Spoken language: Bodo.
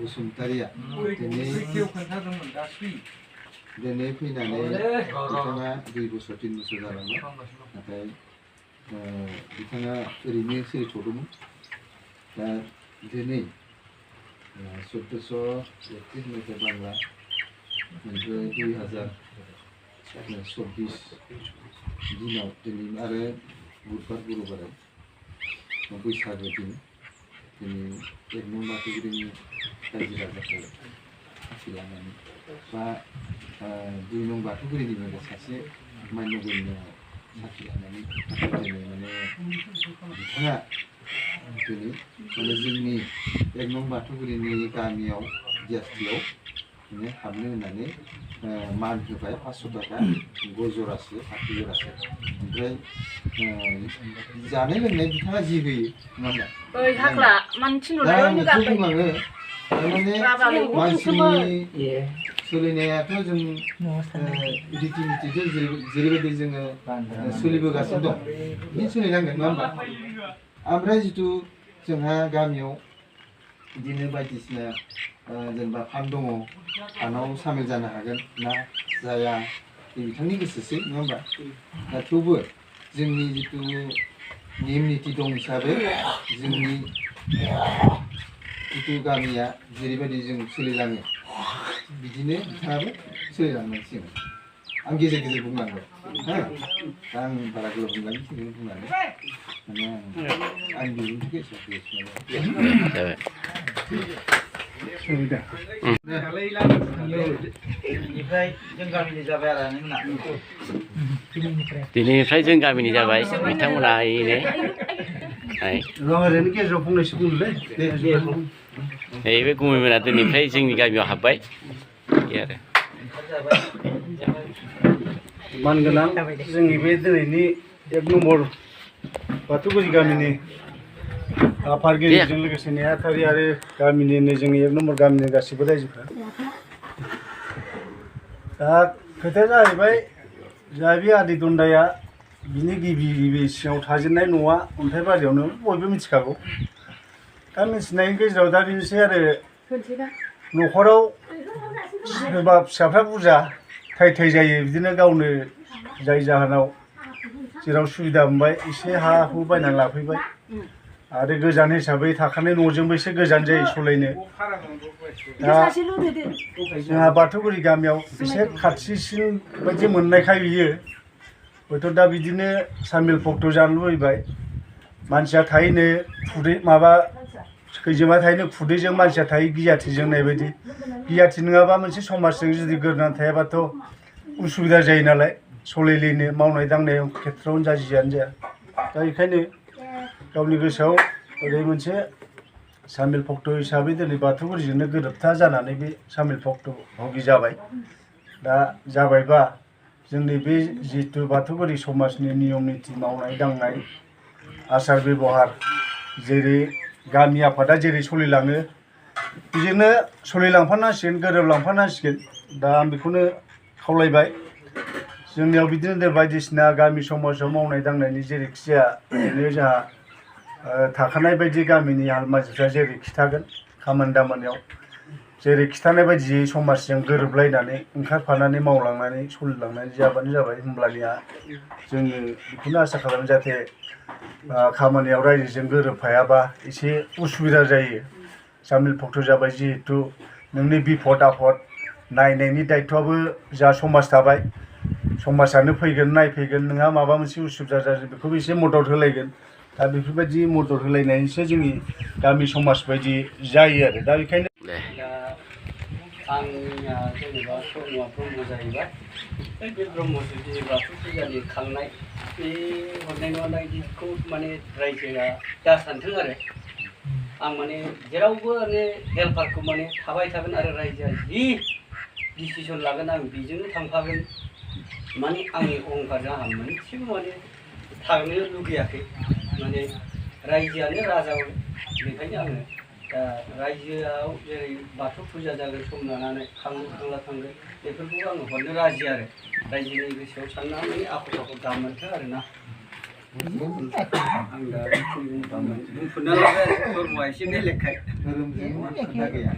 बसुमतारिया दिनै फैनानै बिथाङा 2 बोसोर 3 बोसोर जालांबाय नाथाय बिथाङा ओरैनो सोलिथ'दोंमोन दा दिनै 1431 मायथाइ बांला ओमफ्राय 2024 दिनाव दिनै आरो बुधबार गुरुबाराव बैसागो दिन दिनै 1 नं बाथौगिरिनि रायजो राजाखौ साखि लानानै बा 2 नं बाथौगिरिनिबो सासे मान्यगण्य साखि लानानै दिनै माने बिथाङा दिनै माने जोंनि 1 नं बाथौगिरिनि गामियाव गियास्टियाव माने हाबनो होननानै मान होबाय 500 टाका गय जरासे फाथै जरासे ओमफ्राय जानाय लोंनाय बिथाङा जि होयो नङा होमबा ओइ हाख्ला मानसि नुनाय गाबबाय बुङो माने मानसिनि सोलिनायाथ' जों रीति-नीतिजों जेरैबायदि जोङो सोलिबोगासिनो दं बिदिनो सोलिनांगोन नङा होमबा ओमफ्राय जितु जोंहा गामियाव बिदिनो बायदिसिना जेनेबा फान दङ फानाव सामिल जानो हागोन ना जाया बिथांनि गोसोसै नङा होमबा दा थेवबो जोंनि जितु नेम नीति दं हिसाबै जोंनि जितु गामिया जेरैबायदि जों सोलिलाङो बिदिनो बिथाङाबो सोलिलांनांसिगोन आं गेजेर गेजेर बुंलांगोन दा आं बारा गोलाव बुंलांनोसै बुंनानै माने आं बिबुंथिखौ एसेबां दिनैनिफ्राय जों गामिनि जाबाय बिथांमोना बे गुमैमोना दिनैनिफ्राय जोंनि गामियाव हाबबाय आरो मानगोनां जोंनि बे दिनैनि 1 नम्बर बाथौगुरि गामिनि आफादगिरिजों लोगोसे नेहाथारि आरो गामिनिनो जोंनि 1 नम्बर गामिनि गासिबो रायजोफ्रा दा खोथाया जाहैबाय जा बे आदै दन्दाया बिनि गिबि सिगाङाव थाजेननाय न'आ अन्थाइबारियावनो बयबो मिथिखागौ दा मिथिनायनि गेजेराव दा बेनोसै आरो न'खराव सोरबा फिसाफ्रा बुरजा थाइ जायो बिदिनो गावनो जाय जाहोनाव जेराव सुबिदा मोनबाय एसे हा हु बायनानै लाफैबाय आरो गोजान हिसाबै थाखानाय न'जोंबो एसे गोजान जायो सलायनो दा जोंहा बाथौगुरि गामियाव एसे खाथिसिन बायदि मोननायखाय बियो हयथ' दा बिदिनो सामिल भक्त जानो लुबैबाय मानसिया थायोनो खुदै माबा खैजोमा थायोनो खुदैजों मानसिया थायो गियाथिजों होननाय बायदि गियाथि नङाबा मोनसे समाजजों जुदि गोरोबनानै थायाबाथ' उसुबिदा जायो नालाय सलायलायनो मावनाय दांनाय खेथ्रआवनो जा जियानो जाया दा बेखायनो गावनि गोसोआव ओरै मोनसे सामिल भक्त हिसाबै दिनै बाथौगुरिजोंनो गोरोबथा जानानै बे सामिल भक्त भगि जाबाय दा जाबायबा जोंनि बे जितु बाथौगुरि समाजनि नियम नीति मावनाय दांनाय आसार बेबहार जेरै गामि आफादा जेरै सलिलाङो बेजोंनो सलिलांफानांसिगोन गोरोबलांफानांसिगोन दा आं बेखौनो खावलायबाय जोंनियाव बिदिनो बायदिसिना गामि समाजाव मावनाय दांनायनि जेरैखि जाया ओरैनो जोंहा थाखानाय बायदि गामिनि हालमाजिफ्रा जेरै खिथागोन खामानि दामानियाव जेरै खिथानाय बायदियै समाजजों गोरोबलायनानै ओंखारफानानै मावलांनानै सलिलांनानै जाबानो जाबाय होमब्लानिया जोङो बेखौनो आसा खालामो जाहाथे खामानियाव रायजोजों गोरोबफायाबा एसे उसुबिदा जायो सामिल भक्त जाबाय जिहेतु नोंनि बिफद आफद नायनायनि दायित्वआबो जा समाज थाबाय समाजानो फैगोन नायफैगोन नोंहा माबा मोनसे उसुबिदा जादों बेखौबो एसे मदद होलायगोन दा बेफोरबायदि मदद होलायनायनिसो जोंनि गामि समाज बायदि जायो आरो दा बेखायनो आंनिया जेनेबा ब्रह्म जाहैबाय बे ब्रह्म जुदि बाथौ फुजानि खांनाय बे हरनाय नङा दा बिदिखौ माने रायजोआ दा सानथों आरो आं माने जेरावबो माने हेल्पारखौ माने थाबाय थागोन आरो रायजोआ जि डिसिसन लागोन आं बेजोंनो थांफागोन माने आंनि अहंखारजों आंहा मोनसेबो माने थांनो लुगैयाखै माने रायजोआनो राजा बेखायनो आङो दा रायजोआव जेरै बाथौ फुजा जागोन सम लानानै खांला थांगोन बेफोरखौ आङो हरनो राजि आरो रायजोनि गोसोआव साननानै आख' फाख' दामोनथों आरोना आं दा बुंफुरना लाबाय आरो धर्मआ एसे बेलेगखाय धोरोमजों खोथा गैया